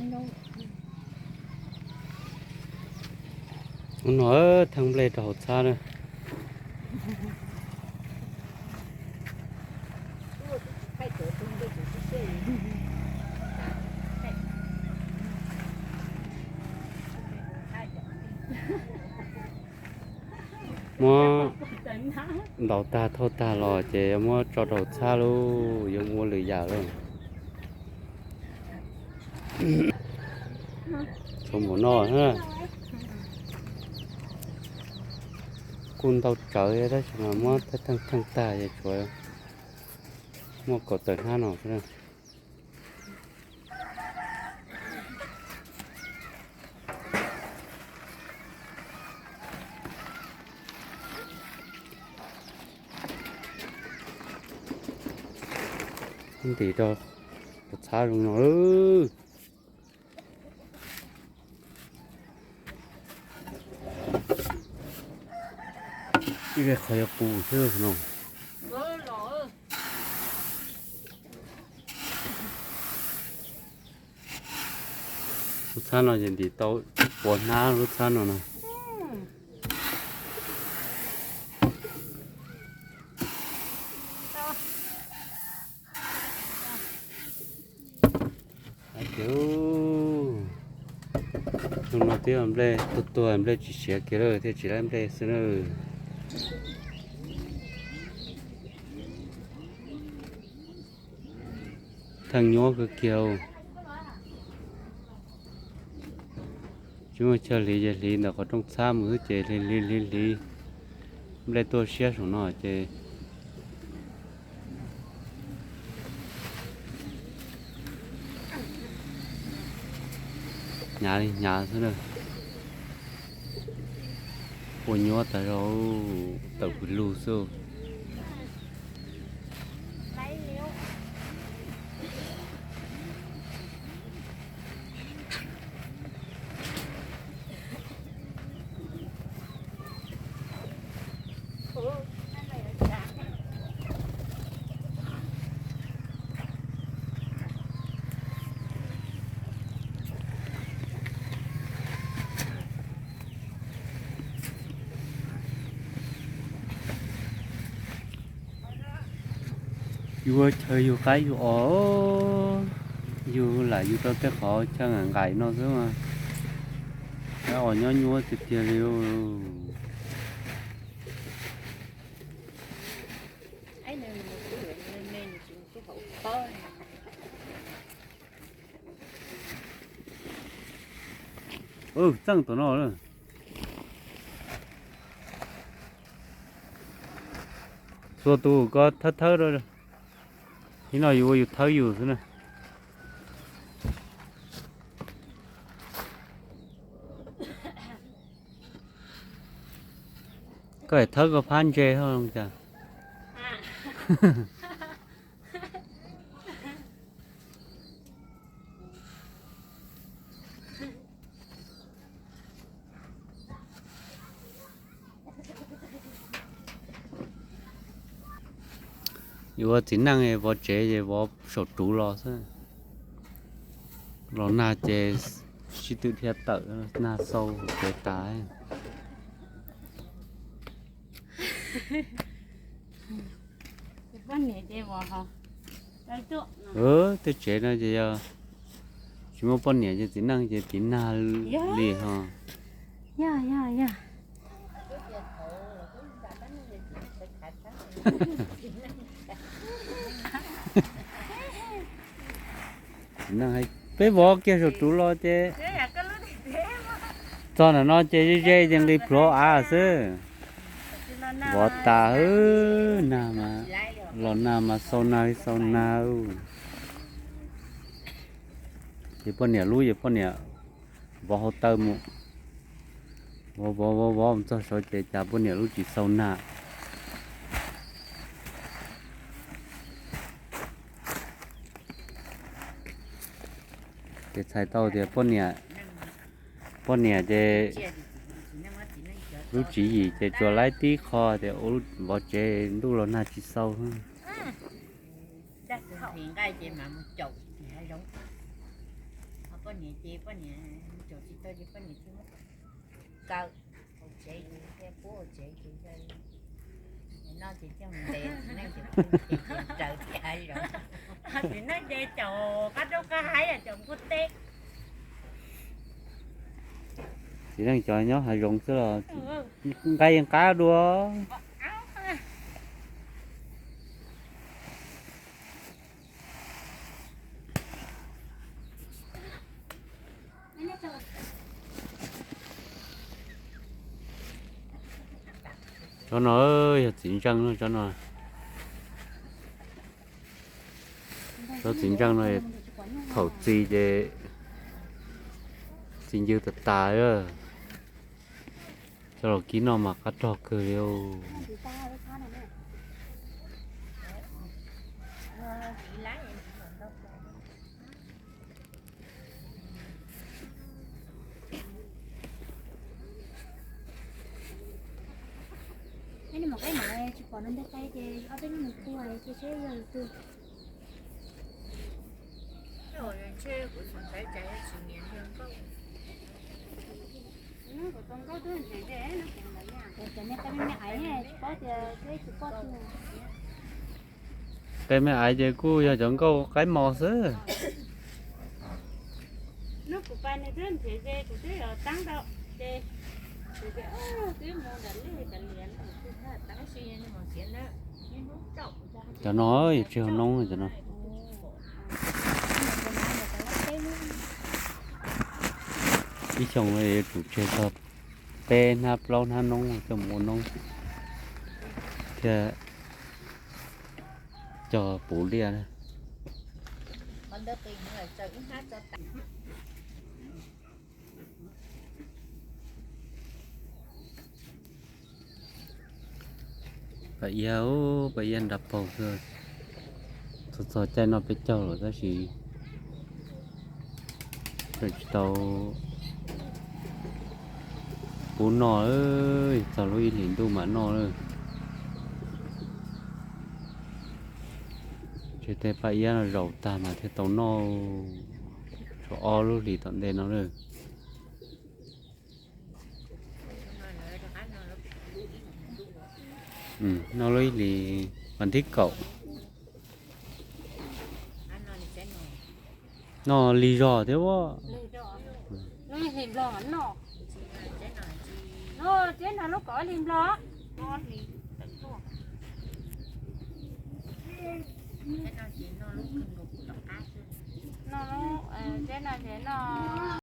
Ub no, theej nplej rau hauv txhab na. Muab ntaus tag thauj tag los ces yuav muab tso rau txhab lauj, yuav ua lwm yam lauj. Tshuav npaum no, kuj ntau tsawv tab sis mas muab theej theej tag es tshuav muaj kaum tawm hnab no xwb. Ntim rau tus txhab zoo no. Ib qho yuav qus xwb no. Lub txhab no ces ntim tau puas hnab lub txhab no no. Ces hnub no twb nplej tuag tuag, nplej tsis siav kiag lawm thiaj tsis laib nplej xwb na. Theej nyuaj kawg kiag. Tsis muaj chaw hliv ces hliv ntawm qhov rooj txhab mus xwb ces hliv hliv hliv hliv. Nplej tuaj siab saum no ces hnyav li hnyav xwb na. Ua nyuaj tas zog, tawm pw lug xwb. Yus ua chaw yus qab yus os, yus lam yus rau tej qhov chaw nqaim nqaim no xwb mas, qab os nyob nyuaj tiag tiag li. Txeej tom no. Txhua tus koj thawb thawb, ib no yus ua yus thawb yus xwb na. Koj thawb koj phab ntse ho cas. Yuav ua txiv neej vov tsev ces vov saum ruv los xwb. Los nag ces sib tw dhia tawm, nag xau tsev tas. Tej tsev no ces yog tsis muaj poj niam ces txiv neej ces tiv nag li ho. Txiv neej, peb vov kiag saum ruv los ces txog ntawm no ces ze ze ces nqis plhuav av xwb. Vov tas, nag mas, los nag mas xau nag li xau nag. Ces poj niam lub ces poj niam vov hauv taw mus, vov vov vov vov mus txog saud ces cas poj niam lub tsis xau nag. Ces txhais tau tias poj niam, poj niam ces lub tswv yim ces tsuas laib tib qho tias ua vov tsev ntuj los nag tsis xau. Poj niam ces poj niam tseem tsis tau ces poj niam thiaj muab kaw hauv tsev ces thiaj pub hauv tsev ces yog no ces thiaj ntes txiv neej ces raws thiab hav zoov. Txiv neej ces caum qab roob qab hav, caum nkuaj teb. Txiv neej cov nyob hav zoov xwb los nqaij yeej qab dua. Tsob no yog txiv ntseej no, tsob no, tsob txiv ntseej no thaum txi ces txi ncw tas tas. Coj los kib noj mas qab rog kawg li. Qe me aiv ces kuj yog cov nkauj qaib mos xwb. Cov no yuav tseg ua noob cov no. Ib xyoos yuav tsum tseg txog peb hnab plaub hnab noob coj mus ua noob thiab cog puv liaj. Pam iab, pam iab nrag paug xwb. Txog txog caij noj peb caug lawm tab sis tseem tsis tau pub noj, txog lub ib hlis ntuj mam noj lawm. Ces tej paj iab no zaum tag mas thiaj tau noj, tshuav ob lub hlis tom ntej no lawm. Noj lub ib hlis vas thib kaum. Noj lig zog thiab as. Txiv no ces no